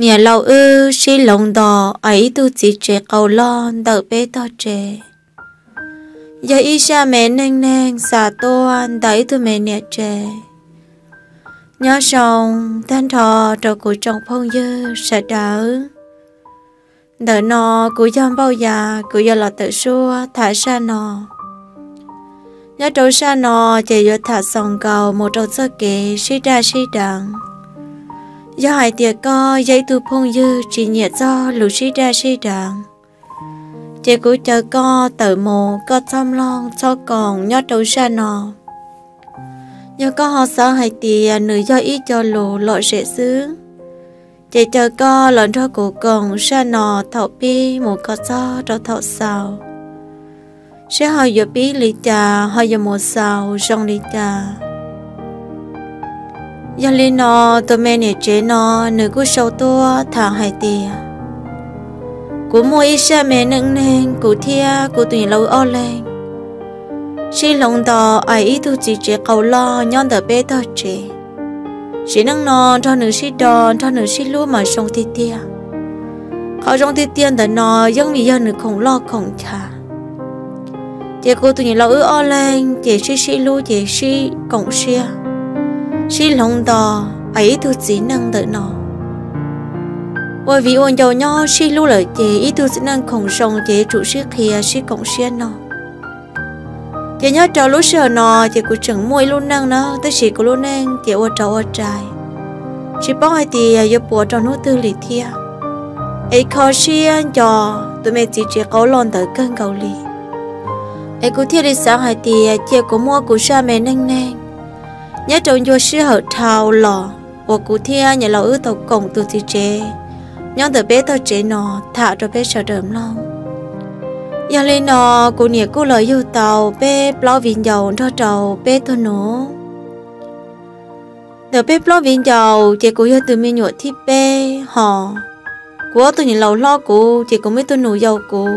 Niam laus wb sib hloov ntos ais ib tug txiv tsev qau loj ntawm peb tog tsev. Yog ib zaj me neej neeg xa tuaj ntawm ib tug me niam tsev. Nyob zoo tag nrho rau kuv tsoom phooj ywg sawv daws. Ntawm no kuv yog Npauj Yas, kuv yuav los tawm suab tham zaj no. Nyob rau zaj no ces yuav tham xaus nkaus mus rau txoj kev sib daj sib deev. Yog hais tias koj yog ib tug phooj ywg tsis nyiam txog lus sib daj sib deev, ces kuv caw koj tawm mus koj txhob mloog txhob koom nyob rau zaj no. Yog koj ho xav hais tias nws yog ib co lus lom zem xwb, ces caw koj los nrog kuv koom zaj no thaum pib mus kom txog rau thaum xaus, seb ho yuav pib li cas ho yuav mus xaus zoo li cas. Yog li no, tus me niam tsev no nws kuj sau tuaj tham hais tias, kuv muaj ib zaj me neej neeg, kuv thiab kuv tus niam laus ob leeg sib hloov ntos ais ib tug txiv tsev qau loj nyob ntawm peb tog tsev. Sim neej no nrog nws sib do nrog nws sib hlub mas zoo tiag tiag. Qhov zoo tiag tiag ntawm no yeej vim yog nws khoom loj khoom ncha. Ces kuv tus niam laus wb ob leeg ces sib sib hlub ces sib koom siab, sib hloov ntos ais ib tug txiv neej ntawm no. Ua viv ua ncau nyob sib hlub lawm ces ib tug txiv neej khoom zoo ces yuav tsum sib qhia sib koom siab no. Ces nyob rau lub sij hawm no ces kuv tseem muaj ib lub neej na, tab sis kuv lub neej ces ua rau ua rais, tsis paub hais tias yuav puas rau hnub twg li thiab. Es kho siab nco tus me txiv tsev qau loj ntawd kawg nkaus li. Es kuv thiaj li xav hais tias cia kuv muab kuv zaj me neej neeg nyob rau ncua sij hawm dhau los uas kuv thiab niam laus wb tau koom tus txiv tsev nyob ntawm peb tog tsev no tham rau peb sawv daws mloog. Yog li no, kuv niam kuj los yug tau peb plaub viv ncaus nrog rau peb tug nus. Ntawm peb plaub viv ncaus ces kuv yog tus me nyuam thib peb hos. Kuv ob tug niam laus hlob kuv ces kuv muaj ib tug nus yau kuv,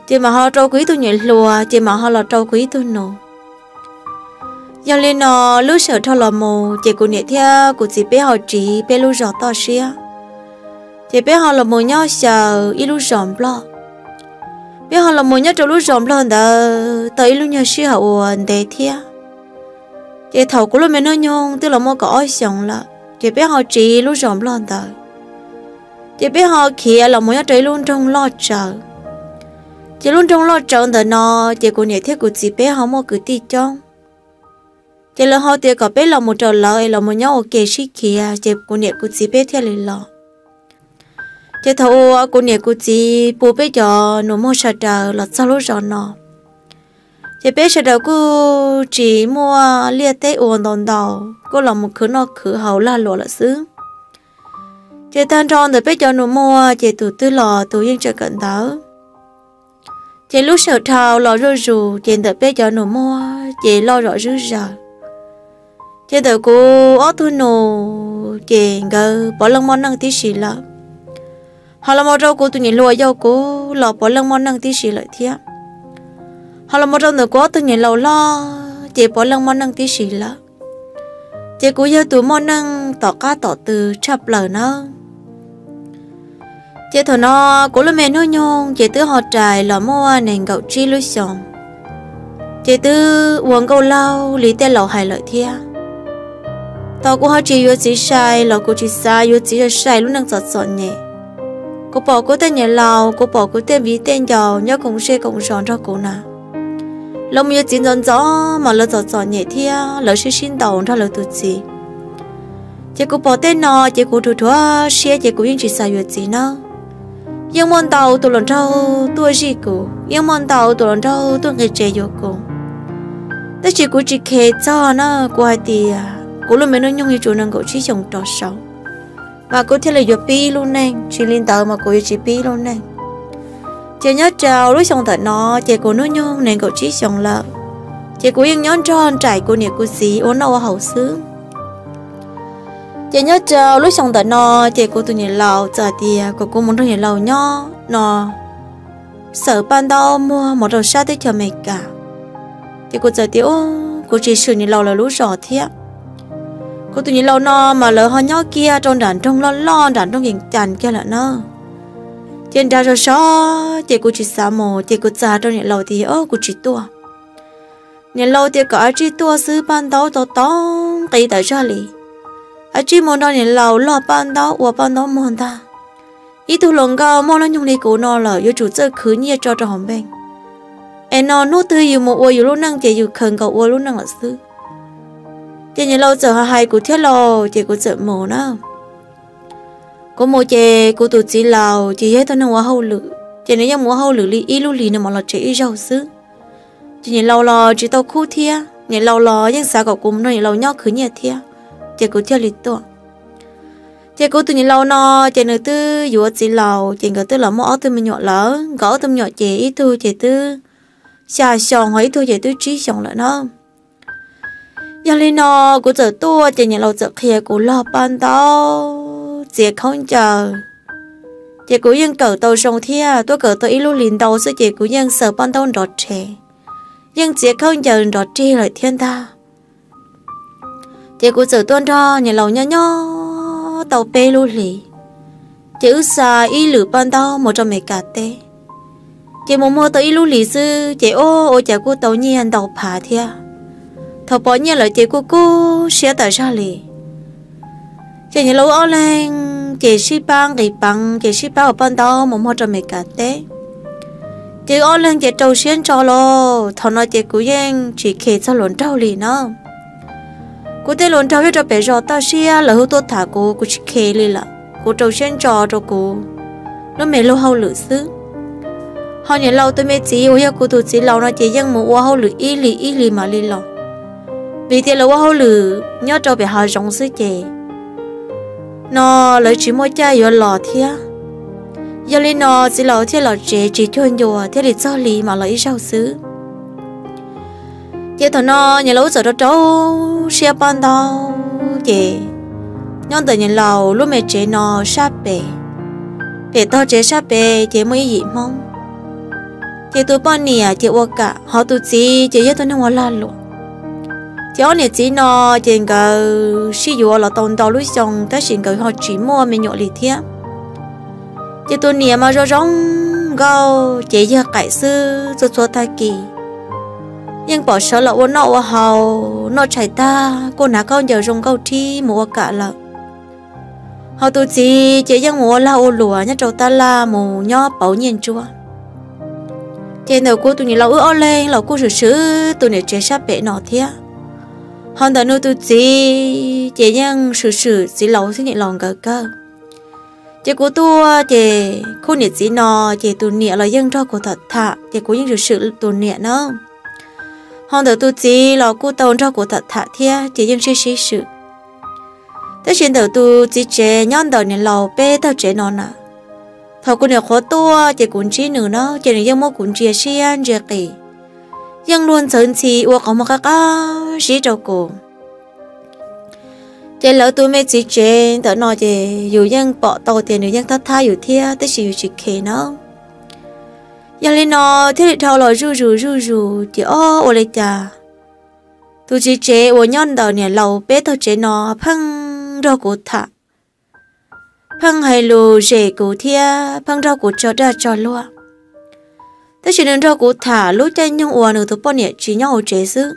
ces mam ho rau kuv ib tug niam hluas ces mam ho los rau kuv ib tug nus. Yog li no, lub sij hawm dhau los mus ces kuv niam thiab kuv txiv peb ho tsiv peb lub zos toj siab, ces peb ho los mus nyob xyaw ib lub zos nplog. Peb ho los mus nyob rau lub zos nplog ntawd tau ib lub nyuag sij hawm uas ntev thiab. Ces thaum kuv lub me hnub nyoog twb los muaj kaum ob xyoos lawm ces peb ho tsiv lub zos nplog ntawd, ces peb ho khiav los mus nyob rau ib lub nroog loj tsawv. Ces lub nroog loj tsawv ntawm no ces kuv niam thiab kuv txiv peb ho muaj kwv tij coob. Ces lawv ho tias kom peb los mus rau lawv es los mus nyob ua ke sib khiav, ces kuv niam kuv txiv peb thiaj li los. Ces thaum uas kuv niam kuv txiv pub peb cov nus muag sawv daws los txog lub zos no, ces peb sawv daws kuj tsis muaj liaj teb ua ntau ntau, kuj los mus khwv noj khwv haus lag luam lawm xwb. Ces tag nrho ntawm peb cov nus muag ces tus twg los tus yeej tseem kawm ntawv. Ces lub sij hawm dhau los zuj zus ces ntawm peb cov nus muag ces loj zom zwb zaws. Ces ntawm kuv ob tug nus ces nkawd puav leej muaj neej tib si lawm. Ho los mus rau kuv tus niam hluas yau kuv los puav leej muaj neej tib si lawm thiab. Ho los mus rau ntawm kuv ob tug niam laus hlob ces puav leej muaj neej tib si lawm. Ces kuv yog tus muaj neej tom qab tom tw tshaj plaws nawb. Ces thaum no kuv lub me hnub nyoog ces twb ho rais los muaj nees nkaum tsib lub xyoos, ces twb ua nkauj laug li tej laus hais lawm thiab. Thaum kuv ho tsis yuav txiv sai los kuv tsis xav yuav txiv sai lub neej txom txom nyem. Kuv pom kuv tej niam laus, kuv pom kuv tej viv tej ncaus nyob koom zej koom zos nrog kuv na, lawv mus yuav txiv ntxov ntxov mas lawv txom txom nyem thiab lawv sib sib ntaus nrog lawv tus txiv. Ces kuv pom tej no ces kuv dhuav dhuav siab ces kuv yeej tsis xav yuav txiv nawb. Yeej muaj ntau tus hluas nraug tuaj zij kuv, yeej muaj ntau tus hluas nraug tuaj nqis tsev yuav kuv. Tab sis kuv tsis kheev txog na, kuv hais tias kuv lub me hnub nyoog yuav tsum nees nkaum tsib xyoos rov saud, mas kuv thiaj li yuav pib lub neej, tsis li ntawd mas kuv yuav tsis pib lub neej. Ces nyob rau lub xyoo ntawm no ces kuv hnub nyoog nees nkaum tsib xyoos lawm, ces kuv yeej nyob nrog nraim kuv niam kuv txiv ua noj ua haus xwb. Ces nyob rau lub xyoo ntawm no ces kuv tus niam laus txawm hais tias kom kuv mus nrog niam laus nyob no, xawm paj ntaub muag mus rau sab teb chaws Amelikas. Ces kuv txawm tias, Kuv tsis swm niam laus lawv lub zos thiab. Kuv tus niam laus no mas lawv ho nyob kiag rau nram nroog loj loj nram nroog Yees Cas kiag lawm na. Ces nrad sov sov ces kuv tsis xav mus ces kuv txawm hais rau niam laus tias, Au, kuv tsis tuaj. Niam laus tias kom a tsij tuaj xwb, paj ntaub tau tau nqi tawm zaj li. A tsij mus nrog niam laus log paj ntaub ua paj ntaub muag ntag. Ib tug hluas nkauj muaj hnub nyoog li kuv no lawm yuav tsum txawj khwv nyiaj tso rau hauv npeej, es no hnub twg yus mus ua yus lub neej ces yus khaws nkaus ua lub neej lawm xwb. Ces niam laus txawm hais kuv thiab lauj, ces kuv txawm mus na. Kuv mus ces kuv tus txiv laus ces yog ib tug neeg ua hauj lwm, ces nws yeej mus ua hauj lwm li ib lub hlis nws mam los tsev ib zaug xwb. Ces niam laus los tsis tau khub thiab, niam laus los yeej xav kom kuv mus nrog niam laus nyob khwv nyiaj thiab, ces kuv thiaj li tuaj. Ces kuv tus niam laus no, ces nws twb yuav txiv laus, ces nkawd twb los muaj ob tug me nyuam lawm. Nkawd ob tug me nyuam ces ib tug ces twb xya xyoo, ho ib tug ces twb tsib xyoos lawm na. Yog li no kuv txawm tuaj ces niam laus txawm qhia kuv log paj ntaub, txiav khaub ncaws. Ces kuv yeej kawm tau zoo thiab, tuaj kawm tau ib lub hlis ntau xwb ces kuv yeej xaws paj ntaub nrov rhev, yeej txiav khaub ncaws nrov rhev lawm thiab ntag. Ces kuv txawm tuaj nrog niam laus nyob nyob tau peb lub hlis, ces wb xa ib lwm paj ntaub mus rau Meskas teb. Ces mus muag tau ib lub hlis xwb ces ua cas kuj tau nyiaj ntau phav thiab. Thaum pom nyiaj lawm ces kuj kub siab tawm zaj li. Ces niam laus wb ob leeg ces sib pab nqis peev, ces sib pab ua paj ntaub mus muag rau Meskas teb. Ces wb ob leeg ces rau siab ntso los thaum no ces kuv yeej tsis khes txog hluas nraug li no. Kuv tej hluas nraug nyob rau pem zos toj siab lawv hu tuaj tham kuv, kuv tsis khes li lawm, kuv rau siab ntso rau kuv lub me lub hauj lwm xwb. Ho niam laus tus me txiv uas yog kuv tus txiv laus no ces yeej mus ua hauj lwm ib hlis ib hlis mam li los, vim tias lawv ua hauj lwm nyob rau pem hav zoov xwb ces no lawv tsis muaj caij yuav los thiab. Yog li no txiv laus thiaj los tsev tsis cuag ncua thiaj li txog hli mam los ib zaug xwb. Ces thaum no niam laus wb txawm rau rau siab paj ntaub ces nyob ntawm niam laus lub me tsev no sab pem, pem tog tsev sab pem ces muaj ib yim Hmoob. Ces tus poj niam ces ua kam, ho tus txiv ces yog tus neeg ua lag luam. Ces ob niam txiv no ces nkawd sib yuav los tau ntau lub xyoo tab sis nkawd ho tsis muaj me nyuam li thiab. Ces tus niam mas zoo zoo nkauj ces yawg qaim xwb, txhua txhua tag kis yeej pom sawv los ua noj ua haus, noj tshais tag kuj hnav khaub ncaws zoo nkauj rhib mus ua kam lawm. Ho tus txiv ces yeej mus ua lag ua luam nyob rau tab laj mus nyob pauv nyiaj ntsuab. Ces ntawm kuv tus niam laus wb ob leeg los kuj swm swm tus niam tsev sab pem no thiab. Ho ntawm nws tus txiv ces yeej swm swm txiv laus thiab niam laus nkawd kawg. Ces kuv tuaj ces khub niam txiv no ces tus niam los yeej nrog kuv tham tham ces kuv yeej swm swm tus niam na. Ho ntawm tus txiv los kuj tau nrog kuv tham tham thiab ces yeej sib sib swm. Tab sis ntawm tus txiv tsev nyob ntawm niam laus peb tog tsev no na, thaum kuv niam qhuav tuaj ces kuv ntsib nws na ces nws yeej muab kuv ntsia siab ntsia qis, yeej luag ntxhawv ntxhi ua qhov muag qab qab zib rau kuv. Ces lawv tus me txiv tsev ntawm no ces yus yeej pom tau tias nws yeej thab thab yus thiab tab sis yus tsis khes na. Yog li no thiaj li dhau los zuj zus zuj zus ces ob ua li cas tus txiv tsev uas nyob ntawm niam laus peb tog tsev no pheej nrog kuv tham, pheej hais lus zem kuv thiab pheej nrog kuv tso dag tso luag. Tab sis nws nrog kuv tham lub caij nyoog uas nws tus poj niam tsis nyob hauv tsev xwb.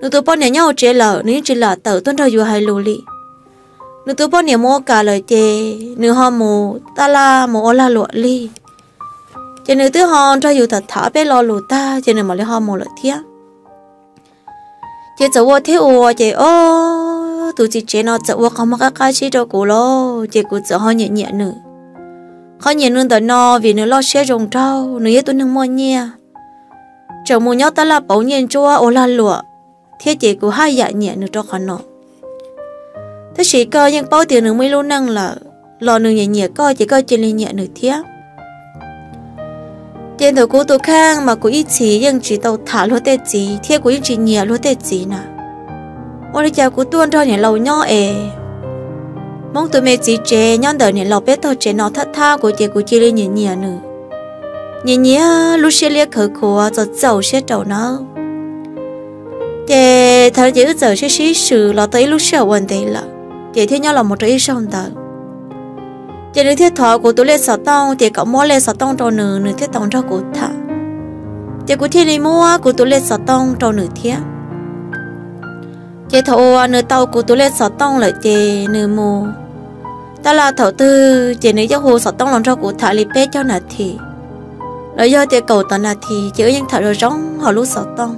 Nws tus poj niam nyob hauv tsev lawm nws yeej tsis lam tawm tuaj nrog yus hais lus li. Nws tus poj niam mus ua kam lawm ces nws ho mus taj laj mus ua lag luam li. Ces nws twb ho nrog yus tham tham peb lo lus tag ces nws mam li ho mus lawm thiab. Ces txawm ua thiab ua ces ob tus txiv tsev no txawm ua qhov muag qab qab zib rau kuv los ces kuv txawm ho nyiam nyiam nws. Qhov nyiam nws ntawm no vim nws loj siab zoo nraug, nws yog tus neeg muaj nyiaj, tseem mus nyob taj laj pauv nyiaj ntsuab ua lag luam thiab ces kuv haj yam nyiam nws rau qhov no. Tab sis koj yeej paub tias nws muaj ib lub neej lawm los nws nyiam nyiam koj ces koj cia li nyiam nws thiab. Ces ntawm kuv tus kheej mas kuv ib txhis yeej tsis tau tham luag tej txiv thiab kuv yeej tsis nyiam luag tej txiv na. Ua li cas kuv tuaj nrog niam laus nyob es Hmoob tus me txiv tsev nyob ntawm niam laus peb tog tsev no thab thab kuv ces kuv cia li nyiam nyiam nws, nyiam nyiam lub siab liab khawv khuav txaus txaus siab rau na. Ces thaum no ces wb txawm sib sib swm los tau ib lub sij hawm uas ntev lawm, ces thiaj nyob los mus rau ib zaug ntawd, ces nws thiaj thov kuv tus lej xov tooj, ces kom muab lej xov tooj rau nws, nws thiaj tau nrog kuv tham. Ces kuv thiaj li muab kuv tus lej xov tooj rau nws thiab. Ces thaum uas nws tau kuv tus lej xov tooj lawm ces nws mus tab laj thaum twg ces nws yeej hu xov tooj los nrog kuv tham li peb caug nas this, los yog tias kaum tawm nas this ces wb yeej tham zoo zoo hauv lub xov tooj.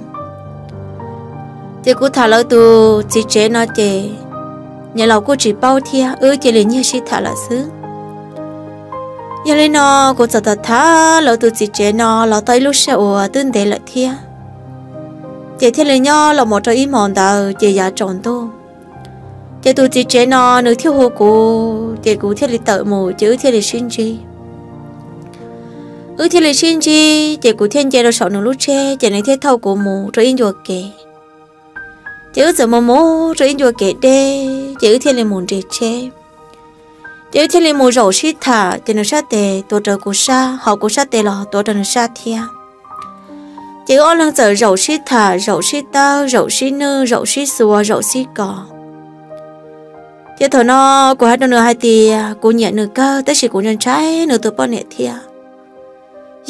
Ces kuv tham lawv tus txiv tsev no ces niam laus kuj tsis paub thiab, wb cia li nyiag sib tham lawm xwb. Yog li no kuv txawm tham tham lawv tus txiv tsev no los tau ib lub sij hawm uas twb ntev lawm thiab, ces thiaj li nyob los mus rau ib hmos ntawd ces yav tsaus ntuj, ces tus txiv tsev no nws thiaj hu kuv ces kuv thiaj li tawm mus ces wb thiaj li sib ntsib. Wb thiaj li sib ntsib ces kuv thiaj nce rau saum nws lub tsheb ces nws thiaj thauj kuv mus rau ib ncua kev. Ces wb txawm mus mus rau ib ncua kev deb ces wb thiaj li mus nres tsheb. Ces wb thiaj li mus zaum sib tham ces nws sab tes tuav rawv kuv sab, hos kuv sab tes los tuav rawv nws sab thiab. Ces wb ob leeg txawm zaum sib tham, zaum sib tawb, zaum sib nwj, zaum sib xuas, zaum sib kos. Ces thaum no kuv hais rau nws hais tias kuv nyiam nws kawg tab sis kuv ntshai ntshai nws tus poj niam thiab.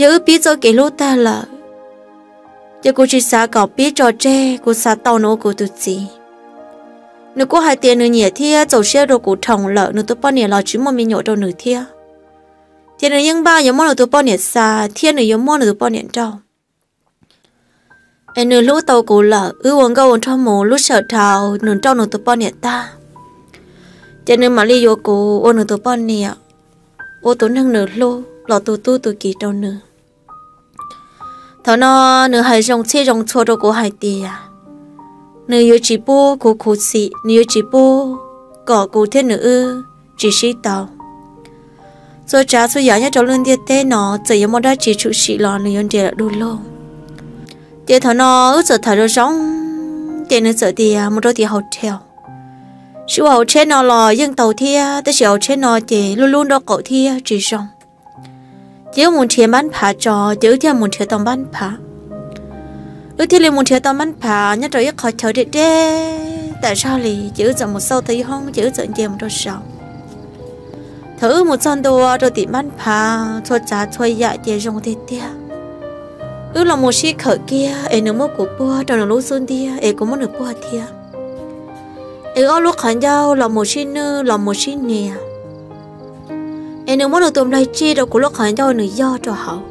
Yog wb pib txoj kev hlub tag lawm, ces kuv tsis xav kom pib tso tseg, kuv xav tau nws ua kuv tus txiv. Nws kuj hais tias nws nyiam thiab txaus siab rau kuv dhau lawm, nws tus poj niam los tsis muaj me nyuam rau nws thiab. Ces nws yeej npaj yuav muab nws tus poj niam xa thiab nws yuav muab nws tus poj niam nrauj. Es nws hlub tau kuv lawm, wb ua nkauj ua nraug mus lub sij hawm dhau nws nrauj nws tus poj niam tag, ces nws mam li yuav kuv ua nws tus poj niam, ua tus neeg nws hlub los tu tub tu kiv rau nws. Thaum no nws hais zoo txhij zoo txhua rau kuv hais tias nws yuav tsis pub kuv khuv xim, nws yuav tsis pub kom kuv thiab nws wb tsis sib tau. Txhua tsav txhua yam nyob rau lub ntiaj teb no txawm yuav muaj dab tsi tshwm sim los nws yuav nres lawm du lug. Ces thaum no wb txawm tham zoo zoo, ces nws txawm tias mus rau tim hotel, sib ua hauv tsheb no los yeej tau thiab, tab sis hauv tsheb no ces lub lub nraub qaum thiab tsis zoo. Ces wb mus nrhiav npab phav tso, ces wb thiaj mus nrhiav tau npab phav. Wb thiaj li mus nrhiav tau npab phav nyob rau ib qho chaw deb deb tas zog li, ces wb txawm mus xauj tau ib hoob, ces wb txawm nce mus rau saud. Thaum wb mus txog ntua rau tim npab phav, txhua tsav txhua yam ces zoo tiag tiag. Wb los mus sib khawm kiag es nws muab kuv puag rau nws lub xub ntiag es kuv muab nws puag thiab. Es wb ob lub qhov ncauj los mus sib nwj los mus sib nias. Es nws muab nws tus nplaig tsij rau kuv lub qhov ncauj nws yog rau hauv.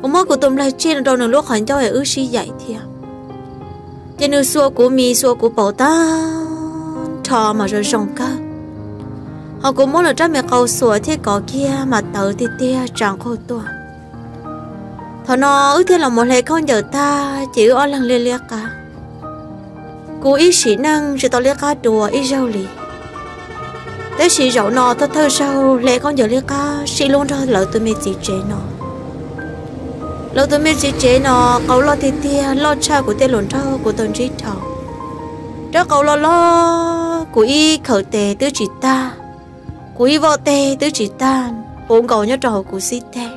Kuv muab kuv tus nplaig tsij no rau nws lub qhov ncauj es wb sib yaim thiab. Ces nws xuas kuv mis xuas kuv paum tag nrho mas zoo zoo kawg. Hos kuv muab nws rab me qau xuas thiab kov kiag mas tawv tiag tiag tsa nqug tuaj. Thaum no wb thiaj los mus hle khaub ncaws tag ces wb ob leeg liab liab qab. Kuv ib sim neej tsis tau liab qab dua ib zaug li. Tab sis zaum no thawj thawj zaug hle khaub ncaws liab qab sib hlub nrog lawv tus me txiv tsev no. Lawv tus me txiv tsev no qau loj tiag tiag, loj tshaj kuv tej hluas nraug kuv tau ntsib dhau. Rab qau loj loj, kuv ib khaws tes twb tsis tag, kuv ib voj teg twb tsis tag, puv nkaus nyob rau hauv kuv xib teg.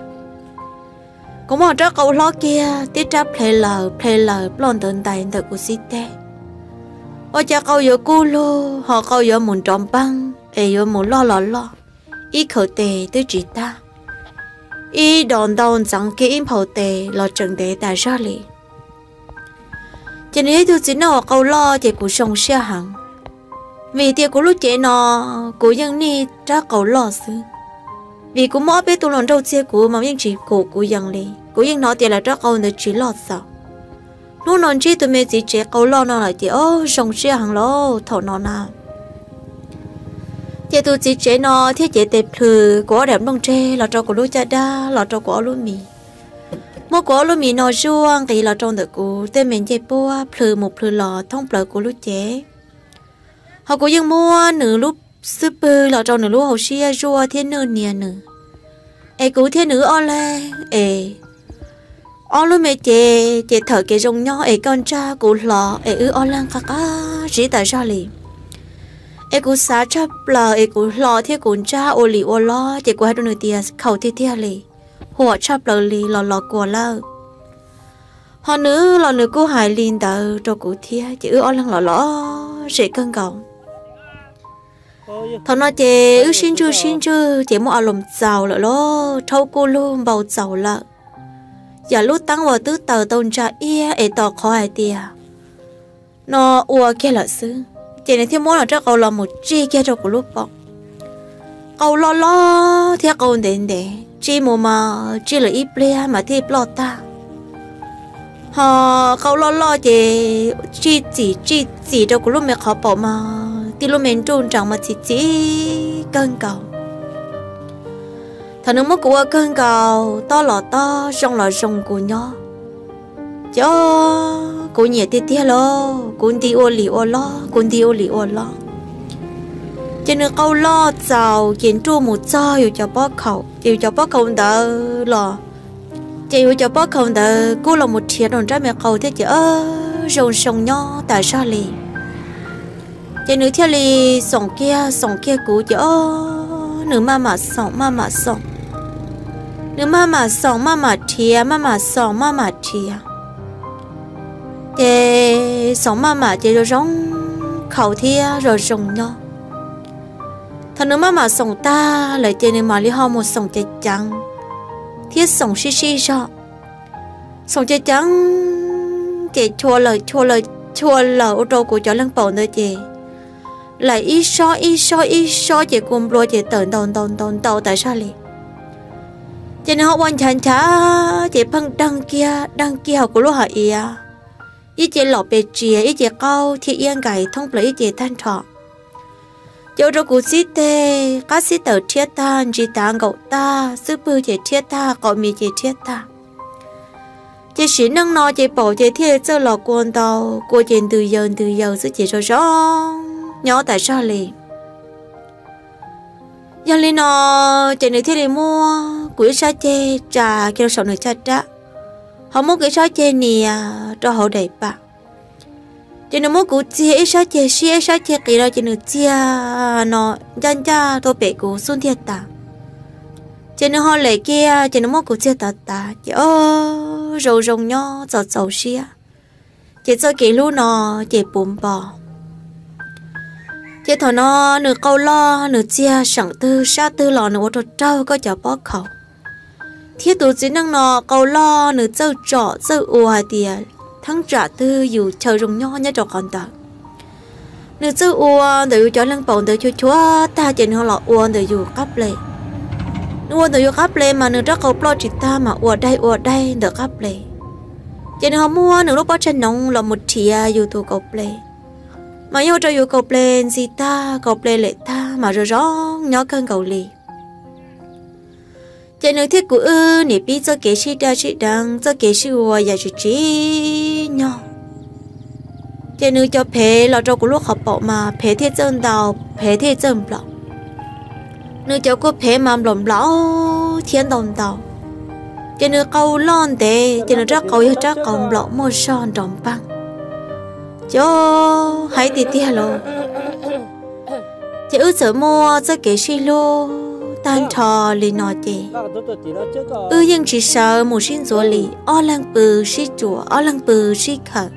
Kuv muab rab qau hlob kiag tib rab ple laws ple laws ploj ntawd ntais ntawm kuv xib teg. Ua cas qau yuav kub lug, ho qau yuav mus nrov npeeg es yuav mus loj los loj, ib khaws tes twb tsis tag, ib dos ntau ntxeev kiag ib nphau tes los tseem ntev tas zog li. Ces nws yog ib tug txiv neej uas qau loj ces kuv zoo siab heev. Vim tias kuv lub cev no kuv yeej nij rab qau loj xwb. Vim kuv muaj ob peb tug hluas nraug txiag kuv mas yeej tsis kum kuv yees li, kuv yeej hnov tias lawv rab qau ntawd tsis loj txaus. Hnub no ntsib tus me txiv tsev qau loj no lawm ces o zoo siab heev lauj thaum no na. Ces tus txiv tsev no thiaj cev tes plhws kuv ob daim nplooj ntseg los rau kuv lub caj dab los rau kuv ob lub mis. Muab kuv ob lub mis no zuaj nqis los rau ntawm kuv tej me ncej puab plhws mus plhws los thoob plaws kuv lub cev. Ho kuv yeej muab nws lub xub pwg los rau nws lub hauv siab zuaj thiab nwj nias nws. Es kuv thiab nws wb ob leeg es ob lub me cev ces thaum kev zoo nyob es koj ntsaj kuv hlo es wb ob leeg qab qab zib tas zog li. Es kuv xav tshaj plaws es kuv hlo thiab kuv ntsaj ua li ua los ces kuv hais rau nws tias khaus tiag tiag li, huam tshaj plaws li los los kuas lawm. Ho nws los nws kuj hais li ntawd rau kuv thiab, ces wb ob leeg los lom zem kawg nkaus. Thaum no ces wb sib ntswj sib ntswj ces muaj a loos txaus lawm lauj, rhaub kuj lug npau txaus lawm. Yam lub teeb uas twb taws tau ntsa iab es tos qhov hais tias no ua kiag lawm xwb, ces nws thiaj muab nws rab qau los mus tsij kiag rau kuv lub paum. Qau loj loj thiab qau ntev ntev, tsij mus mas tsij lawm ib pliag mas thiaj ploj tag. Ho qau loj loj ces tsij txim tsij txim rau kuv lub me qhov paum mas tib lub me nruj nrees mas txim txim kawg nkaus. Thaum nws muab kuv ua kawg nkaus, tob los tob, zoo los zoo kuv nyob, ces o, kuv nyiam tiag tiag lauj, kuv nti ua lim ua lob, kuv nti ua lim ua lob. Ces nws qau loj txaus ces nruj mus txog yus cov pob khaum, ces yus cov pob khaum ntawd los, ces yus cov pob khaum ntawd kuj los mus rhiav rau nrab me qau thiab ces o, zoo zoo nyob tas zog li. Ces nws thiaj li xoom kiag xoom kiag kuv ces o, nws maj mam xoom maj mam xoom, nws maj mam xoom maj mam rhiav, maj mam xoom maj mam rhiav. Ces xoom maj mam ces zoo zoo khaum thiab zoo zoo nyob. Thaum nws maj mam xoom tag lawm ces nws mam li ho mus xoom ceev ceev thiab xoom sib sib zog. Xoom ceev ceev ces chua lawm chua lawm chua lawm ua rau kuv cov leeg paum ntawd ces laim ib sob ib sob ib sob ces kua nplua ces tawm ntaus ntaus ntaus ntaus tas zog li. Ces nws ho ua nchav nchav ces pheej deeg kiag deeg kiag hauv kuv lub hauv iav, ib ce los pes tsias, ib ce qaub thiab iab nkais thoob plaws ib ce tag nrho. Ces ua rau kuv xib teg qab xib taws rhiab tag, ntsis tav nkaum tag, xub pwg ces rhiab tag, qaum mis ces rhiab tag. Ces sim neej no ces paum ces thiaj li txawj los kua ntau, kua ces ntws yaws ntws yaws xwb ces zoo zoo nyob tas zog li. Yog li no ces nws thiaj li muab kuv ib sab ceg tsa kiag rau saum nws caj dab, ho muab kuv ib sab ceg nias rau hauv daim pam. Ces nws muab kuv txiag ib sab ceg siab ib sab ceg qis no ces nws txiag no ncaj ncaj tuaj pem kuv xub ntiag tas. Ces nws ho lem kiag ces nws muab kuv txiag tav tav ces o, zoo zoo nyob txaus txaus siab. Ces txoj kev hlub no ces puv npo. Ces thaum no nws qau loj nws txiag seem twg sab twg los nws ua rau raug koj cov pob khaum. Thiab tus txiv neej no qau loj nws txawj tsom txawj ua hais tias theeb tsam twg yus chaw zoo nyob nyob rau qhov ntawd. Nws txawj ua ntawm yus cov leeg paum ntawd chua chua tag ces nws ho los ua ntawm yus qab ple. Nws ua ntawm yus qab ple mas nws rab qau ploj tsis tag mas ua daig ua daig ntawm qab ple. Ces nws ho muab nws lub pob tsaig noov los mus rhiav yus tus kaum ple, mas yog ua rau yus kaum ple ntxi tag kaum ple lem tag mas zoo zoo nyob kawg nkaus li. Ces nws thiab kuv wb nim pib txoj kev sib daj sib deev, txoj kev sib ua yam tsis tsim nyog. Ces nws cov phev los rau kuv lub qhov paum mas phev thiaj txawj ntau, phev thiaj txawj nplaum. Nws cov kua phev mas nplaum nplaum thiab ntau ntau. Ces nws qau loj ntev ces nws rab qau yog rab qau nplaum muaj zog nrov npaag. Ces hais tiag tiag los, ces wb txawm muaj txoj kev sib hlub tag nrho li no ces wb yeej tsis sawv mus sib ntxuav li, ob leeg pw sib tsuas ob leeg pw sib khawm.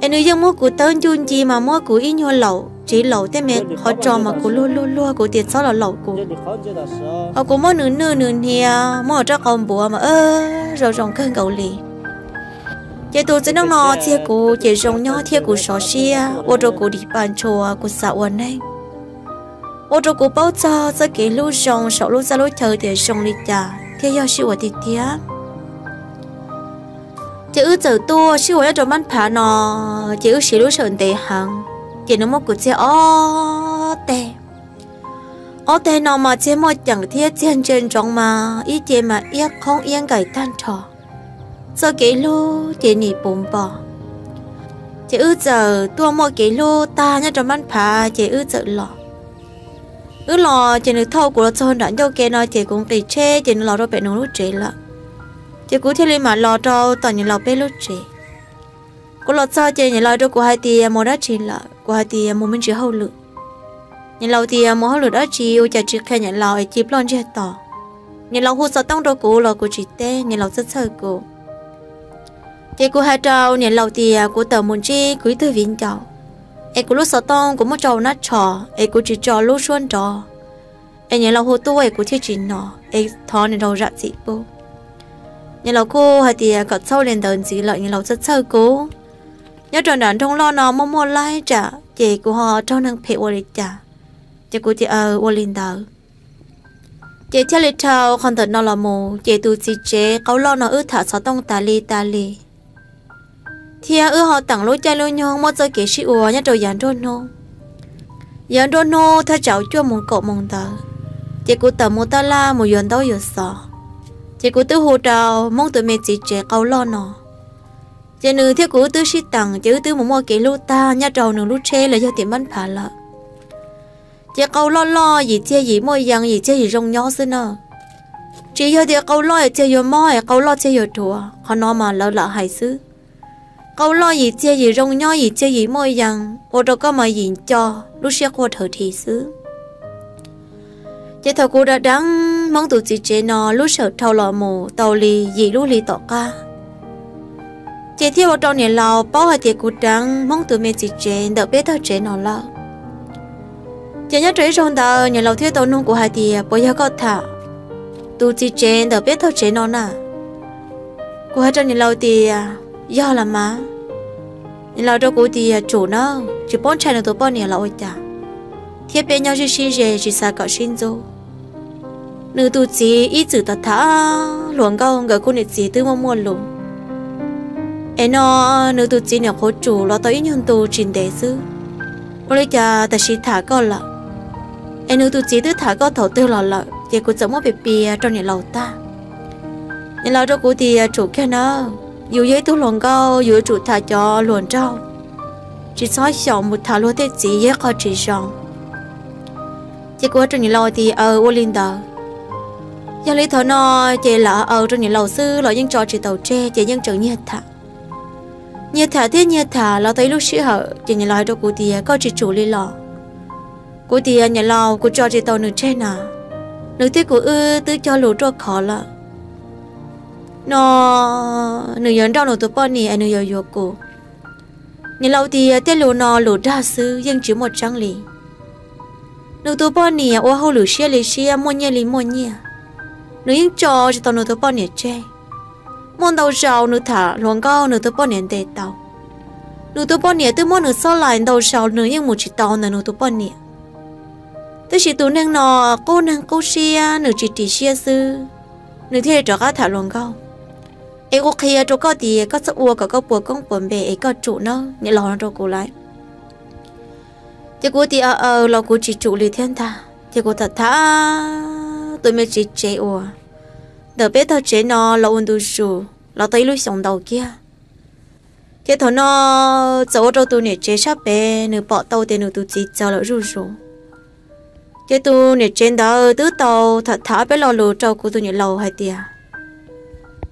Es nws yeej muab kuv tawb ncuj nci mas muab kuv ib nyuag laum tsev laum tej me qhov tso mas kuv luag luag luag kuv tias txhob los laum kuv. Ho kuv muab nws nwj nws hnia muab rab qau npuav mas zoo zoo kawg nkaus li. Ces tus txiv neej no txiag kuv ces zoo nyob thiab kuv sov siab ua rau kuv dim pa ntshua kuv xav ua neeg, ua rau kuv paub txog txoj kev hlub zoo saum lub txaj lub chaw tias zoo li cas thiab yog sib ua tiag tiag. Ces wb txawm tuaj sib ua nyob rau Mab Phav no, ces wb siv lub sij hawm ntev heev, ces nws muab kuv txiag ob teg. Ob teg no mas txiag muaj ceem thiab txiag ntsia ntsoov mas ib ce mas iab qhoob iab nkaim tag nrho. Txoj kev hlub ces nim puv npo. Ces wb txawm tuaj muaj kev hlub tag nyob rau Mab Phav ces wb txawm los. Wb los ces nws thauj kuv los txog nram ncauj ke no ces kuv nqis tsheb ces nws los rau pem nws lub tsev lawm. Ces kuv thiaj li mam los rau tom niam laus peb lub tsev. Kuv los txog ces niam laus rau kuv hais tias mus dab tsi lawm, kuv hais tias mus me ntsis hauj lwm. Niam laus tias mus hauj lwm dab tsi ua cas tsis qhia niam laus es cia ploj ntsiag to. Niam laus hu xov tooj rau kuv los kuv tsis teb, niam laus txhawj txhawj kuv. Ces kuv hais rau niam laus tias kuv tawm mus ntsib kuv ib tug viv ncaus, es kuv lub xov tooj kuv muab tso ua nab tsho, es kuv tsis tso lub suab nrov, es niam laus hu tuaj es kuv thiaj tsis hnov, es thov niam laus zam txim pub. Niam laus kuj hais tias kom txhob li ntawd ntxiv lawm, niam laus txhawj txhawj kuv. Nyob rau nram nroog loj no muaj muaj laib tsam ces kuv ho raug neeg phem ua li cas. Ces kuv tias ua li ntawd. Ces thiaj li dhau qhov ntawm no los mus, ces tus txiv tsev qau loj no wb tham xov tooj tas li tas li, thiab wb ho teem lub caij lub nyoog muaj txoj kev sib ua nyob rau yav nruab hnub. Yav nruab hnub thaj tsam cuaj moos kaum moos ntawd, ces kuv tawm mus tab laj mus yuav ntaub yuav xov, ces kuv twb hu rau Hmoob tus me txiv tsev qau loj no. Ces nws thiab kuv wb twb sib teem, ces wb twb mus muaj kev hlub tag nyob rau nws lub tsheb los yog tim npab phav lawm. Ces qau loj loj yim txiag yim muaj yees, yim txiag yim zoo nyob xwb na. Tsis yog tias qau loj es txiag yuav mob es qau loj txiag yuav dhuav, qhov no mas lawv lam hais xwb. Qau loj yim txiag yim zoo nyob, yim txiag yim muaj yees, ua rau koj mas yim nco, lub siab quaj dhawv dhi xwb. Ces thaum kuv da deev Hmoob tus txiv tsev no lub sij hawm dhau los mus tau li yim lub hli tom qab, ces thiaj ua rau niam laus paub hais tias kuv deev Hmoob tus me txiv tsev ntawm peb tog tsev no lawm. Ces nyob rau ib zaug ntawd niam laus thiaj tau nug kuv hais tias, puas yog koj tham tus txiv tsev ntawm peb tog tsev no na? Kuv hais rau niam laus tias, yog los mas. Niam laus rau kuv tias, tsum na, tsis paub ntshai nws tus poj niam los ua cas, thiab peb nyob sib sib ze tsis xav kom sib ntxub. Nws tus txiv ib txwm tham tham hluas nkauj, nkawd khub niam txiv twb muaj muaj lus. Es no nws tus txiv nyuam qhuav tsum los tau ib nyuag ntu tsis ntev xwb, ua li cas tam sim tham koj lawm? Es nws tus txiv twb tham koj thaum twg los lawm? Ces kuv txawm muab piav piav rau niam laus tag. Niam laus rau kuv tias, tsum kiag na, yus yog ib tug hluas nkauj yus yuav tsum tham cov hluas nraug, tsis txhob xyaum mus tham luag tej txiv, yog ib qho tsis zoo. Ces kuv hais rau niam laus tias, aws, ua li ntawd. Yog li thaum no ces lam aws rau niam laus xwb los yeej tso tsis tau tseg, ces yeej tseem nyiag tham. Nyiag tham thiab nyiag tham los tau ib lub sij hawm ces niam laus hais rau kuv tias, koj tsis tsum li los? Kuv tias, niam laus, kuv tso tsis tau nws tseg na, nws thiab kuv wb twb cog lus ruaj khov lawm. No nws yuav nrauj nws tus poj niam es nws yuav yuav kuv. Niam laus tias, tej lus no lus dag xwb, yeej tsis muaj tseeb li. Nws tus poj niam ua hauj lwm siab li siab, muaj nyiaj li muaj nyiaj, nws yeej tso tsis tau nws tus poj niam tseg. Muaj ntau zaus nws tham hluas nkauj nws tus poj niam ntes tau. Nws tus poj niam twb muab nws xob laim ntau zaus, nws yeej mus tsis tau ntawm nws tus poj niam. Tab sis tus neeg no qub neeg qub siab, nws tsis ris siab xwb, nws thiaj li rov qab tham hluas nkauj. Es kuv qhia rau koj tias koj txhob ua kom koj puas koob puas npe, es koj tsum nawb, niam laus no rau kuv lawm. Ces kuv tias, aws, los kuv tsis tsum li thiab ntag. Ces kuv tham tham tus me txiv tsev uas ntawm peb tog tsev no los ua ntu zus los tau ib lub xyoos ntau kiag. Ces thaum no txawm ua rau tus niam tsev sab pem nws pom tau tias nws tus txiv txawv lawm zuj zus. Ces tus niam tsev ntawd twb tau tham tham ob peb lo lus rau kuv tus niam laus hais tias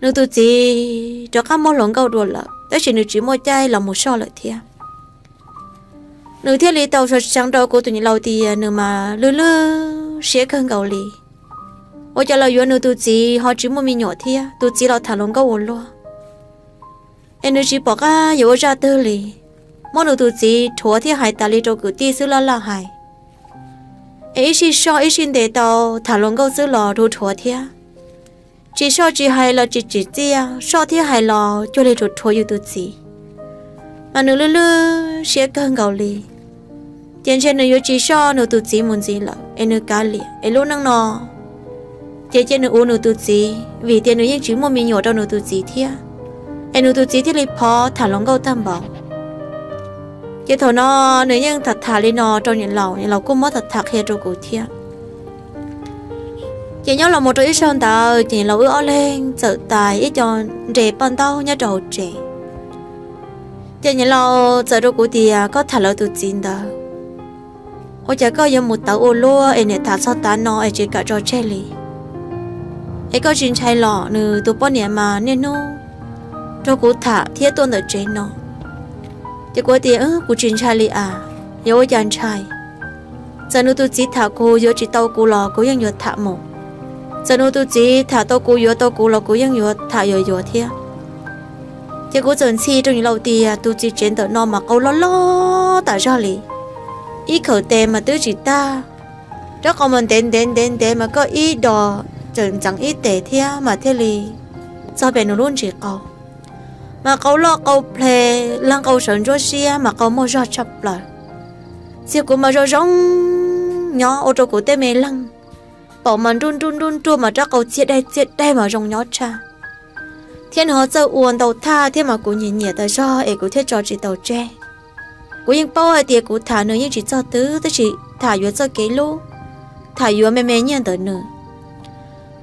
nws tus txiv rov qab muaj hluas nkauj dua lawm, tab sis nws tsis muaj caij los mus soj lawm thiab. Nws thiaj li tau sawv tsees rau kuv tus niam laus tias nws mas lwj lwj siab kawg nkaus li. Ua cas los yuav nws tus txiv ho tsis muaj me nyuam thiab, tus txiv los tham hluas nkauj ua luaj. Es nws tsis pom qab yuav ua zaj twg li, muab nws tus txiv rhuav thiab hais tas li rau kwv tij xwb laj laj hais. Es ib sij soj ib sij ntes tau, tham hluas nkauj xwb los rhuav rhuav thiab. Tsis soj tsis hais los tsis tsim txiaj, soj thiab hais los cuag li rhuav rhuav yus tus txiv. Mas nws lwj lwj siab kawg nkaus li. Ces ntshe nws yuav tsis soj nws tus txiv mus ntxiv lawm es nws kav liam es lub neej no ces cia nws ua nws tus txiv, vim tias nws yeej tsis muaj me nyuam rau nws tus txiv thiab, es nws tus txiv thiaj li phov tham hluas nkauj tag npaum. Ces thaum no nws yeej tham tham li no rau niam laus, niam laus kuj muab tham tham qhia rau kuv thiab. Ces nyob los mus rau ib zaug ntawd ces niam laus wb ob leeg txawm tais ib co nres paj ntaub nyob rau hauv tsev. Ces niam laus txawm rau kuv tias, koj tham lawv tus txiv ntawd, ua cas koj yuav mus tawv ua luaj es niam tham txog tav no es tsis kam tso tseg li? Es koj tsis ntshai los? Nws tus poj niam mas niaj hnub nrog kuv tham thiab tuaj ntawm tsev no. Ces kuv tias, kuv tsis ntshai li as, yuav ua cas ntshai. Txawm nws tus txiv tham kuv yuav tsis tau kuv los kuv yeej yuav tham mus. Txawm nws tus txiv tham tau kuv yuav tau kuv los kuv yeej yuav tham yuav yuav thiab. Ces kuv txawm ntxhi rau niam laus tias tus txiv tsev ntawm no mas qau loj loj tas zog li, ib khawm tes mas twb tsis tag, rab qau mas ntev ntev ntev ntev mas koj ib do txawm ntxeev ib tes thiab mas thiaj li txog pem nws lub ntsis qau. Mas qau loj qau ple, leej qau sawv ntsuab siab mas qau muaj zog tshaj plaws. Txiv kuv mas zoo zoo nyob ua rau kuv tej me leeg pom mas nruj nruj nruj nruj mas rab qau txiag daig txiag daig mas zoo nyob tshaj. Thiab nws ho txawj ua ntau thaj thiab mas kuv nyiam nyiam tas zog es kuv thiaj tso tsis tau tseg. Kuv yeej paub hais tias kuv tham nws yeej tsis txog twg tab sis tham yuav txoj kev hlub, tham yuav me me nyiaj ntawm nws.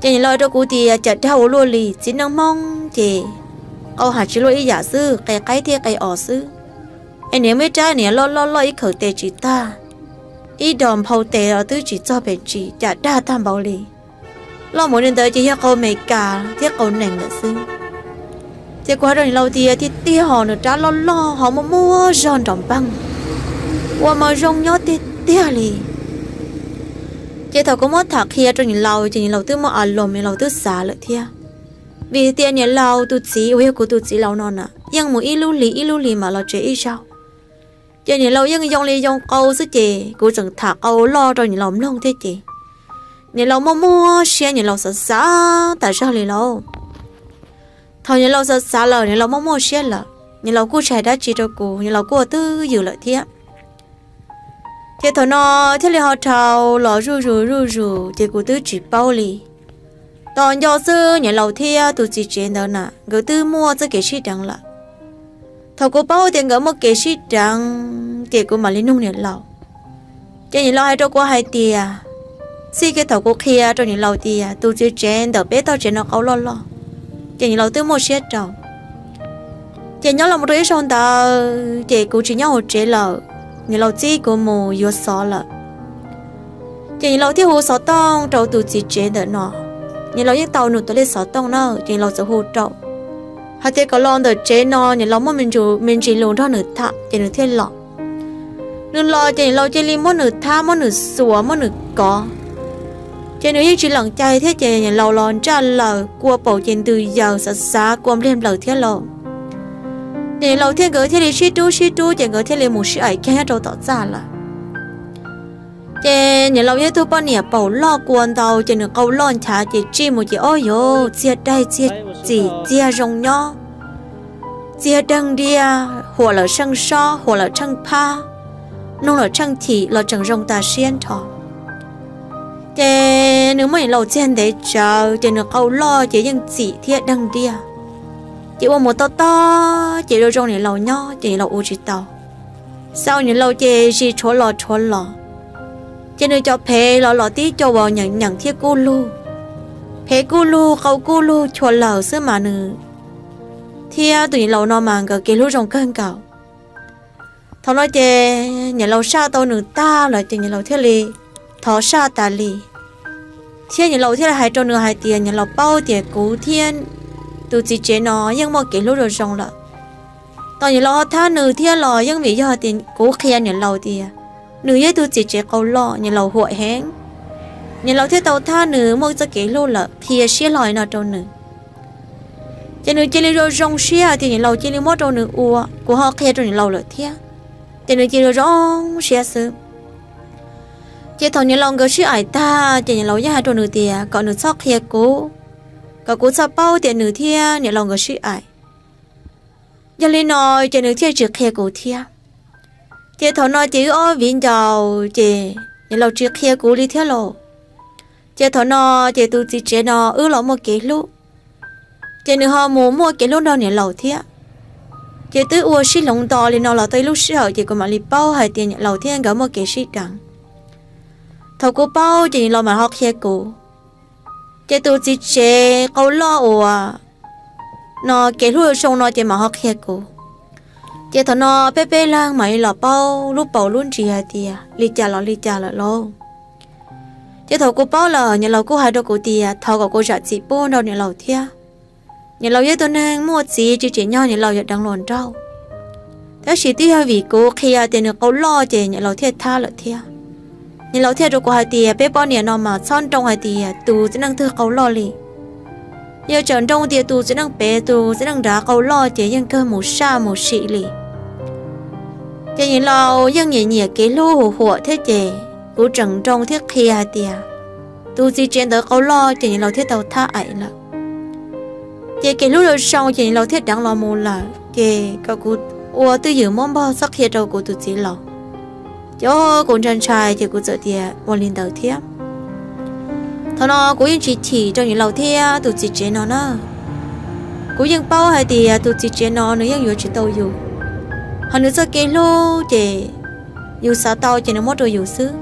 Ces niam laus rau kuv tias cas dag ua luaj li, txiv neej Hmoob ces qau has tsis luaj ib yam xwb, qe qaib thiab qe os xwb. Es niam muaj ib rab niam loj loj loj ib khawm tes tsis tag, ib do nphau tes los twb tsis txog pem ntsis, cas dag tag npaum li. Loj mus li ntawd ces yog qau Amelikas thiab qau nees lawm xwb. Ces kuv hais rau niam laus tias tiag tiag ho nws rab loj loj ho muaj muaj zog nrom npeej, ua mas zoo nyob tiag tiag li. Ces thaum kuv muab tham qhia rau niam laus ces niam laus twb muaj a loos, niam laus twb xav lawm thiab. Vim tias niam laus tus txiv uas yog kuv tus txiv laus no na yeej mus ib lub hlis ib lub hlis mam los tsev ib zaug. Ces niam laus yeej yoo li yoo qau xwb ces kuv tseem tham qau loj rau niam laus mloog thiab ces niam laus muaj muaj siab, niam laus xav xav tas zog li lauj. Thaum niam laus xav xav lawm niam laus muaj muaj siab lawm, niam laus kuj tsis hais dab tsi rau kuv, niam laus kuj ua twj ywm lawm thiab. Ces thaum no thiaj li ho dhau los zuj zus zuj zus ces kuv twb tsis paub li. Tos nco xwb niam laus thiab tus txiv tsev ntawd na nkawd twb muaj txoj kev sib deev lawm. Thaum kuv paub tias nkawd muaj kev sib deev ces kuv mam li nug niam laus. Ces niam laus hais rau kuv hais tias, txij kiag thaum kuv qhia rau niam laus tias tus txiv tsev ntawm peb tog tsev no qau loj loj, ces niam laus twb muaj siab rau. Ces nyob los mus rau ib zaug ntawd ces kuv tsis nyob hauv tsev lawm, niam laus txib kuv mus yuav xov lawm. Ces niam laus thiaj hu xov tooj rau tus txiv tsev ntawm no. Niam laus yeej tau nws tus lej xov tooj na, ces niam laus txawm hu rau hais tias kom los ntawm tsev no, niam laus muaj me ntsis lus nrog nws tham ces nws thiaj los. Nws los ces niam laus cia li muab nws thab, muab nws xuas, muab nws kov. Ces nws yeej tsis lees cai thiab ces niam laus los ntsaj laws, kua paum ces ntws yaws, xav xav kua npliag nplaws thiab lauj. Ces niam laus thiab nkawd thiaj li sib rub sib rub ces nkawd thiaj li mus sib aim kiag nyob rau tom txaj lawm. Ces niam laus yog ib tug poj niam paum loj kua ntau ces nws qau loj nchav ces tsij mus ces ob yuv txiag daig txiag txim txiag zoo nyob, txiag deeg diaj, huam lawm tsheej sob, huam lawm tsheej phab, noog lawm tsheej chim los tseem zoo tas siab nrho. Ces nws muab niam laus txiag ntev tsawv ces nws qau loj ces yeej txim thiab deeg diaj. Ces ua mus toj toj ces zoo zoo niam laus nyob ces niam laus ua tsis tau. Xaus niam laus ces zis rhuav los rhuav los, ces nws cov phev los los tib co uas nyeem nyeem thiab kub lug, phev kub lug qau kub lug chua lawm xwb mas nws thiab tus niam laus no mas nkawd kev hlub zoo kawg nkaus. Thaum no ces niam laus saj tau nws tag lawm ces niam laus thiaj li thov saj tas li. Thiab niam laus thiaj li hais rau nws hais tias niam laus paub tias kuv thiab tus txiv tsev no yeej muaj kev hlub zoo zoo lawm. Tos niam laus ho thab nws thiab los yeej vim yog tias kuv qhia niam laus tias nws yog ib tug txiv tsev qau loj, niam laus huam heev. Niam laus thiaj tau thab nws muaj txoj kev hlub lawm, qhia siab hlo li no rau nws. Ces nws cia li zoo zoo siab tias niam laus cia li muab rau nws ua, kuv ho qhia rau niam laus lawm thiab, ces nws cia li zoo siab xwb. Ces thaum niam laus nkawd sib aim tag ces niam laus yeej hais rau nws tias kom nws txhob qhia kuv, kom kuv txhob paub tias nws thiab niam laus nkawd sib aim. Yog li no ces nws thiaj tsis qhia kuv thiab. Ces thaum no ces wb ob viv ncaus ces niam laus tsis qhia kuv li thiab lauj. Ces thaum no ces tus txiv tsev no wb los muaj kev hlub, ces nws ho mus muaj kev hlub nrog niam laus thiab. Ces twb ua sib hloov nto li no los tau ib lub sij hawm ces kuv mam li paub hais tias niam laus thiab nkawd muaj kev sib deev. Thaum kuv paub ces niam laus mam ho qhia kuv. Ces tus txiv tsev qau loj uas no kev hlub zoo no ces mam ho qhia kuv. Ces thaum no peb peb leeg mam li los paub lub paus lub ntsis hais tias li cas los li cas lawm lauj. Ces thaum kuv paub lawm niam laus kuj hais rau kuv tias thov kom kuv zam txim pub rau niam laus thiab. Niam laus yog tus neeg muaj txiv tsis tsim nyog niam laus yuav deev hluas nraug. Tab sis twb yog vim kuv qhia tias nws qau loj ces niam laus thiaj thab lawm thiab. Niam laus thiaj rau kuv hais tias peb poj niam no mas txhob nroo hais tias tus txiv neej twg qau loj li. Yog tseem nroo tias tus txiv neej pem tus txiv neej nrad qau loj ces yeej kawg mus saj mus sim li. Ces niam laus yeej nyiam nyiam kev hlub huam huam thiab ces kuv tseem nroo thiab qhia hais tias tus txiv tsev ntawd qau loj ces niam laus thiaj tau thab aim lawm. Ces kev hlub zoo zoo ces niam laus thiaj deev los mus lawm ces kom kuv ua twj ywm muab npog txhob qhia rau kuv tus txiv laus. Ces kuv ntshai ntshai ces kuv txawm tias ua li ntawd thiab. Thaum no kuv yeej tsis chim rau niam laus thiab tus txiv tsev no na. Kuv yeej paub hais tias tus txiv tsev no nws yeej yuav tsis tau yus, hos nws txoj kev hlub ces yus xav tau ces nws muab rau yus xwb.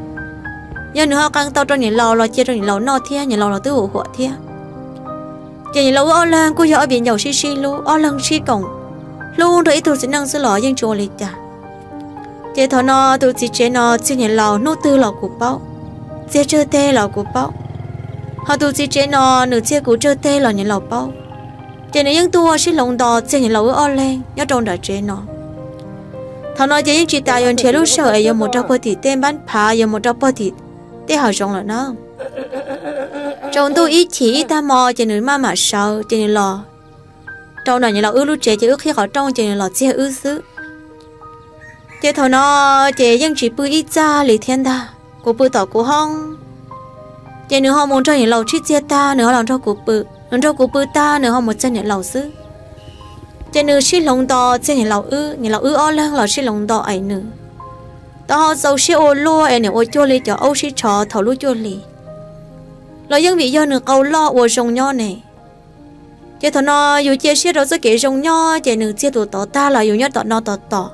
Yog nws ho qee tau rau niam laus los cia rau niam laus noj thiab, niam laus los twb huam huam thiab. Ces niam laus wb ob leeg kuj yog ob viv ncaus sib sib hlub, ob leeg sib koom hlub nrog ib tug txiv neej xwb los yeej tsis ua li cas. Ces thaum no tus txiv tsev no txiag niam laus hnub twg los kuv paub, txiag tsawg teg los kuv paub. Hos tus txiv tsev no nws txiag kuv tsawg teg los niam laus paub. Ces nws yeej tuaj sib hloov nto txiag niam laus wb ob leeg nyob rau nram tsev no. Thaum no ces yeej tsis tas yuav nrhiav lub sij hawm es yuav mus rau puag tim tej npab phav, yuav mus rau puag tim tej hav zoov lawm na. Tsaus ntuj ib chim ib tag hmo ces nws maj mam sawv ces nws los rau nram niam laus wb lub tsev ces wb qhib qhov rooj ces nws los txiag wb xwb. Ces thaum no ces yeej tsis pw ib txaj li thiab ntag, kuv pw tom kuv hoob. Ces nws ho mus nrog niam laus sib txiag tag nws ho los nrog kuv pw, nws nrog kuv pw tag nws ho mus txiag niam laus xwb. Ces nws sib hloov nto txiag niam laus wb, niam laus wb ob leeg los sib hloov nto aim nws. Tau ho txaus siab ua luaj es niam ua cuag li cov aub sib tsho thaum lub cuaj hli. Los yeej vim yog nws qau loj ua zoo nyob ne. Ces thaum no yus cia siab rau txoj kev zoo nyob ces nws txiag tus tod tag los yus nyob tom no tos tos,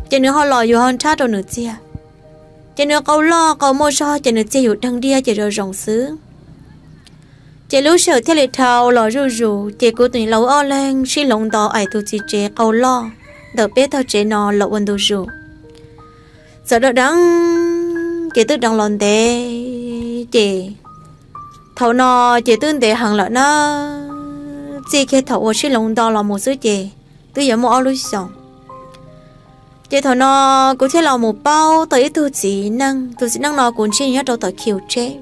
ces nws ho los yus ho nrhab rau nws txiag. Ces nws qau loj qau muaj zog ces nws txiag yus deeg diaj ces zoo zoo xwb. Ces lub sij hawm thiaj li dhau los zuj zus ces kuv tus niam laus wb ob leeg sib hloov nto aim tus txiv tsev qau loj ntawm peb tog tsev no los ua ntu zus. Txawm deev deev ces twb deev los ntev ces thaum no ces twb ntev heev lawm na, txij kiag thaum uas sib hloov nto los mus xwb ces twb yuav muaj ob lub xyoos. Ces thaum no kuv thiaj los mus paub tau ib tug txiv neej, tus txiv neej no kuv ntsib nyob rau tom khiv tsheb.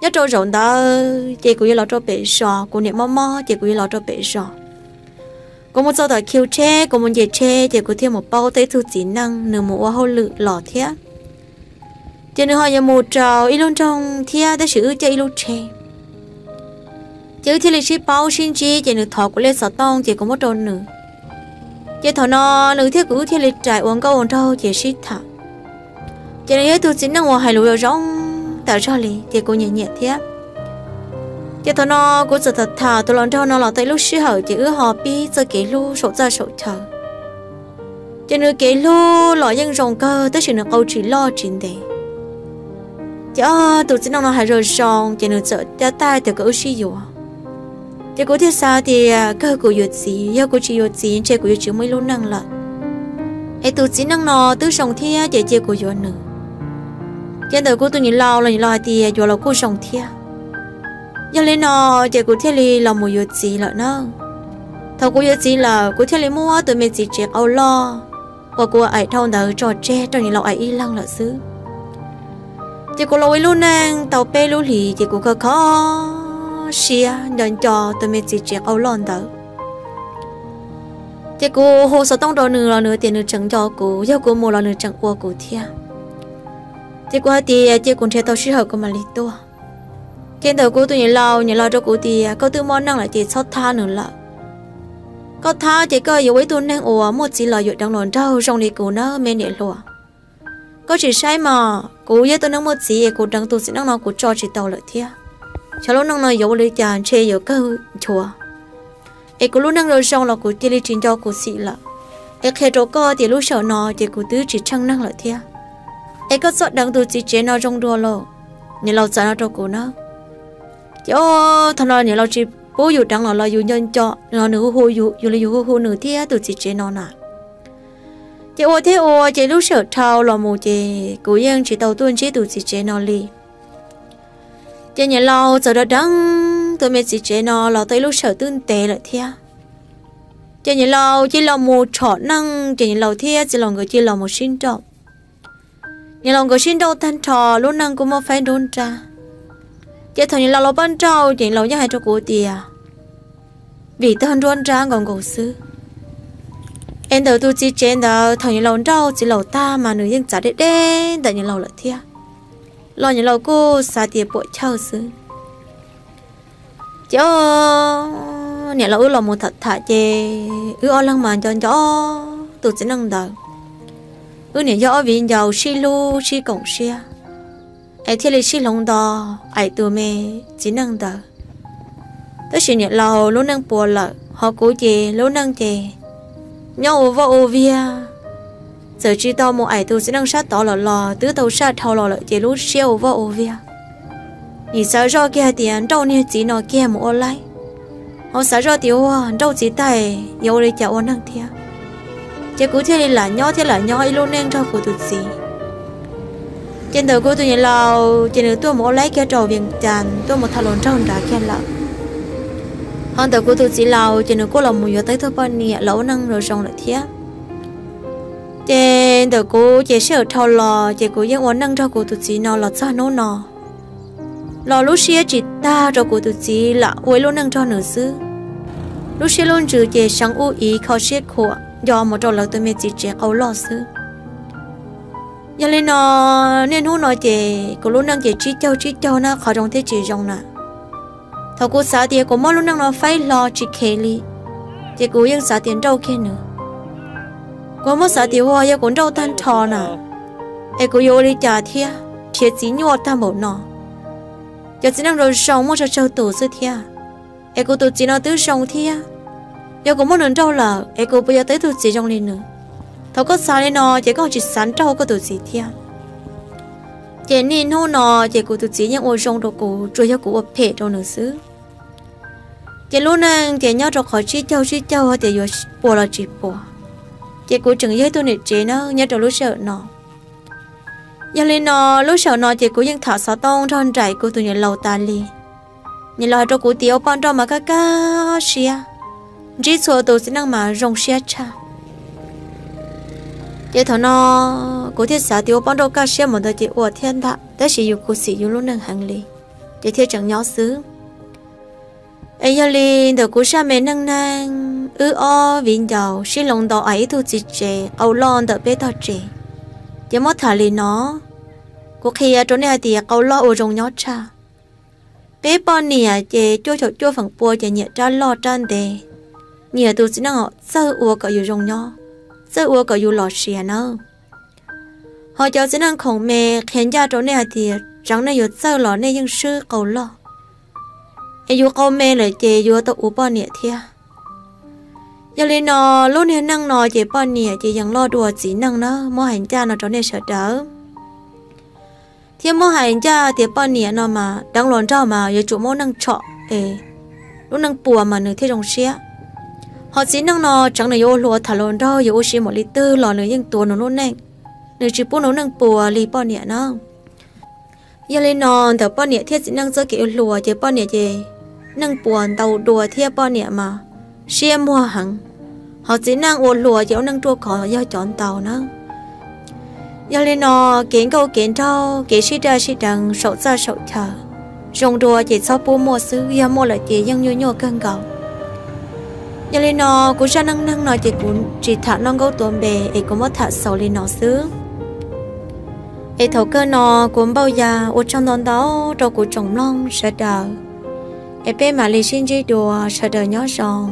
Nyob rau zaum ntawd ces kuv yuav los rau pem zos, kuv niam mob mob ces kuv yuav los rau pem zos. Kuv mus txog tom khiv tsheb, kuv mus nce tsheb ces kuv thiaj mus paub tau ib tug txiv neej nws mus ua hauj lwm los thiab. Ces nws ho yuav mus rau ib lub nroog thiab tab sis wb caij ib lub tsheb. Ces wb thiaj li sib paub sib ntsib ces nws thov kuv lej xov tooj ces kuv muab rau nws. Ces thaum no nws thiab kuv wb thiaj li rais ua nkauj ua nraug ces sib tham. Ces nws yog ib tug txiv neej uas hais lus zoo zoo tas zog li ces kuv nyiam nyiam thiab. Ces thaum no kuv txawm tham tham tus hluas nraug no los tau ib lub sij hawm ces wb ho pib txoj kev hlub saum txaj saum chaw. Ces nws kev hlub los yeej zoo kawg tab sis nws qau tsis loj tsis ntev. Ces ob tug txiv neej no hais zoo zoo ces nws txawm cab taij tias kom wb sib yuav. Ces kuv thiaj xav tias kawg kuv yuav txiv, yog kuv tsis yuav txiv ntshe kuv yuav tsis muaj ib lub neej lawm. Es tus txiv neej no twb zoo thiab ces cia kuv yuav nws. Ces ntawm kuv tus niam laus los niam laus hais tias yuav los kuj zoo thiab. Yog li no ces kuv thiaj li los mus yuav txiv lawm na. Thaum kuv yuav txiv lawm kuv thiaj li muab tus me txiv tsev qau loj uas kuv aim dhau ntawd tso tseg rau niam laus aim ib leeg lawm xwb. Ces kuv los ua ib lub neej tau peb lub hlis ces kuv kho kho siab nco nco tus me txiv tsev qau loj ntawd. Ces kuv hu xov tooj rau nws los nws tias nws tseem nco kuv, yog kuv mus los nws tseem ua kuv thiab. Ces kuv hais tias cia kuv nrhiav tau sij hawm kuv mam li tuaj. Ces ntawm kuv tus niam laus, niam laus rau kuv tias koj twb muaj neej lawm ces txhob thab nws lawm. Koj thab ces koj yuav ua ib tug neeg uas muaj txiv los yuav deev hluas nraug zoo li kuv na me niam hluas. Koj tsis saib mas kuv yog ib tug neeg muaj txiv es kuv deev tus txiv neej no kuv tso tsis tau lawm thiab. Xyov lub neej no yuav ua li cas ntshe yuav kawg nchuav. Es kuv lub neej zoo zoo los kuv cia li tsis nco kuv txiv lawm. Es qhia rau koj tias lub sij hawm no ces kuv twb tsis tsheej neeg lawm thiab. Es koj txhob deev tus txiv tsev no zoo dua lauj. Niam laus txawm no rau kuv na. Ces thaum no niam laus tsis pub yus deev los los yus nco nco, nws hu hu yus, yus li yus hu hu nws thiab tus txiv tsev no na. Ces ua thiab ua ces lub sij hawm dhau los mus ces kuv yeej tsis tau tuaj ntsib tus txiv tsev no li. Ces niam laus txawm deev deev tus me txiv tsev no los tau ib lub sij hawm twb ntev lawm thiab. Ces niam laus cia li los mus tshom neej ces niam laus thiab txiv laus nkawd cia li los mus sib nrauj. Niam laus nkawd sib nrauj tag nrho lub neej kuj muaj faib nruab nrab. Ces thaum niam laus los pab nrauj ces niam laus yeej hais rau kuv tias vim tog nruab nrab nkaus nkaus xwb. Es ntawm tus txiv tsev ntawd thaum niam laus nrauj txiv laus tag mas nws yeej txav deb deb ntawm niam laus lawm thiab, los niam laus kuj xav tias puam chawj xwb. Ces niam laus wb los mus tham tham ces wb ob leeg mas nco nco tus txiv neej ntawd. Wb niam yog ob viv ncaus sib hlub sib koom siab, es thiaj li sib hloov nto aim tus me txiv neej ntawd. Tab sis niam laus lub neej puas lawm, ho kuv ces lub neej ces nyob ua vaj ua viag. Txawm tsis tau mus aim tus txiv neej sab tod los los twb tau saj dhau los lawm ces lub siab ua vaj ua viag. Nim xav zoj kiag hais tias nrauj niag txiv no kiag mus ua laib, ho xav zoj tias ua nrauj txiv tag yuav ua li cas ua neeg thiab. Ces kuv thiaj li lam nyob thiab lam nyob ib lub neej nrog kuv tus txiv. Ces ntawm kuv tus niam laus ces nws tuaj mus ua laib kiag rau Vias Cas tuaj mus tham hluas nraug nrad kiag lawm. Ho ntawm kuv tus txiv laus ces nws kuj los mus yuav tau ib tug poj niam los ua neej zoo zoo lawm thiab. Ces ntawm kuv ces sij hawm dhau los ces kuv yeej ua neej nrog kuv tus txiv no los txog hnub no. Los lub siab tsis tag rau kuv tus txiv lam ua ib lub neej nrog nws xwb. Lub siab lub ntsws ces seev ub iv kho siab khuam nco mus rau lawv tus me txiv tsev qau loj xwb. Yog li no, niaj hnub no ces kuv lub neej ces tsib caug tsib caug na, qhov zoo thiab tsis zoo na. Thaum kuv xav tias kuv muab lub neej no faib hlo tsis khev li, ces kuv yeej xav tias nrauj kiag nws. Kuv muab xav tias ua yog kuv nrauj tag nrho na, es kuv yuav ua li cas thiab, nrhiav txiv nyuaj tag npaum no. Cov txiv neej zoo zoo muaj tsawg tsawg tus xwb thiab, es kuv tus txiv no twb zoo thiab. Yog kuv muab nws nrauj lawm es kuv puas yuav tau ib tug txiv zoo li nws? Thaum koj xav li no ces koj tsis xav nrauj koj tus txiv thiab. Ces niaj hnub no ces kuv tus txiv yeej ua zoo rau kuv, tsuas yog kuv ua phem rau nws xwb. Ces lub neej ces nyob rau qhov tsib caug tsib caug tias yuav puas los tsis puas. Ces kuv tseem yog ib tug niam tsev na nyob rau lub sij hawm no. Yog li no, lub sij hawm no ces kuv yeej tham xov tooj nrog nraim kuv tus niam laus tas li. Niam laus hais rau kuv tias ua poj nrauj mas kaj kaj siab, ntsib txhua tus txiv neej mas zoo siab tshaj. Ces thaum no kuv thiaj xav tias ua poj nrauj kaj siab mus ntawd ces ua thiab ntag, tab sis yus khuv xim yus lub neej heev li, ces thiaj tseem nyob xwb. Es yog li ntawm kuv sab me neej neeg, wb ob viv ncaus sib hloov nto aim ib tug txiv tsev qau loj ntawm peb tog tsev. Ces muab tham li no, kuv qhia rau nej hais tias qau loj ua zoo nyob tshaj. Peb poj niam ces cuaj caum cuaj feem pua ces nyiam rab loj rab ntev, nyiam tus txiv neej hom txawj ua kom yus zoo nyob, txawj ua kom yus los siav nawb. Ho cov txiv neej khoom me, qhia ncaj rau nej hais tias tseev nej yuav txawj los nej yeej swb qau loj, es yus qau me lawm ces yuav tau ua poj niam thiab. Yog li no, lub niag neej no ces poj niam ces yeej loj dua txiv neej na, muab hais ncaj no rau nej sawv daws. Thiab muab hais ncaj tias poj niam no mas deev hluas nraug mas yuav tsum muaj neej tshom es lub neej puas mas nws thiaj zoo siab. Ho txiv neej no tseev nws yuav ua hluas tham hluas nraug yuav ua si mam li twg los nws yeej tuav nws lub neej, nws tsis pub nws neej puas li poj niam na. Yog li no, ntawm poj niam thiab txiv neej txoj kev ua hluas ces poj niam ces neej puas ntau dua thiab poj niam mas siab muag heev. Ho txiv neej ua hluas ces ua neej ruaj khov yog cov ntau na. Yog li no, kev nkauj kev nraug, kev sib daj sib deev saum txaj saum chaw, zoo dua ces txhob pub muaj xwb, yog muaj lawm ces yeej nyuaj nyuaj kawg nkaus. Yog li no, kuv zaj neej neeg no ces kuv tsis tham noj nkaub tuav npe es kuv muab tham xaus li no xwb. Es thaum kawg no kuv npauj ya ua tsaug ntau ntau rau kuv tsoom mloog sawv daws, es peb mam li sib ntsib dua, sawv daws nyob zoo.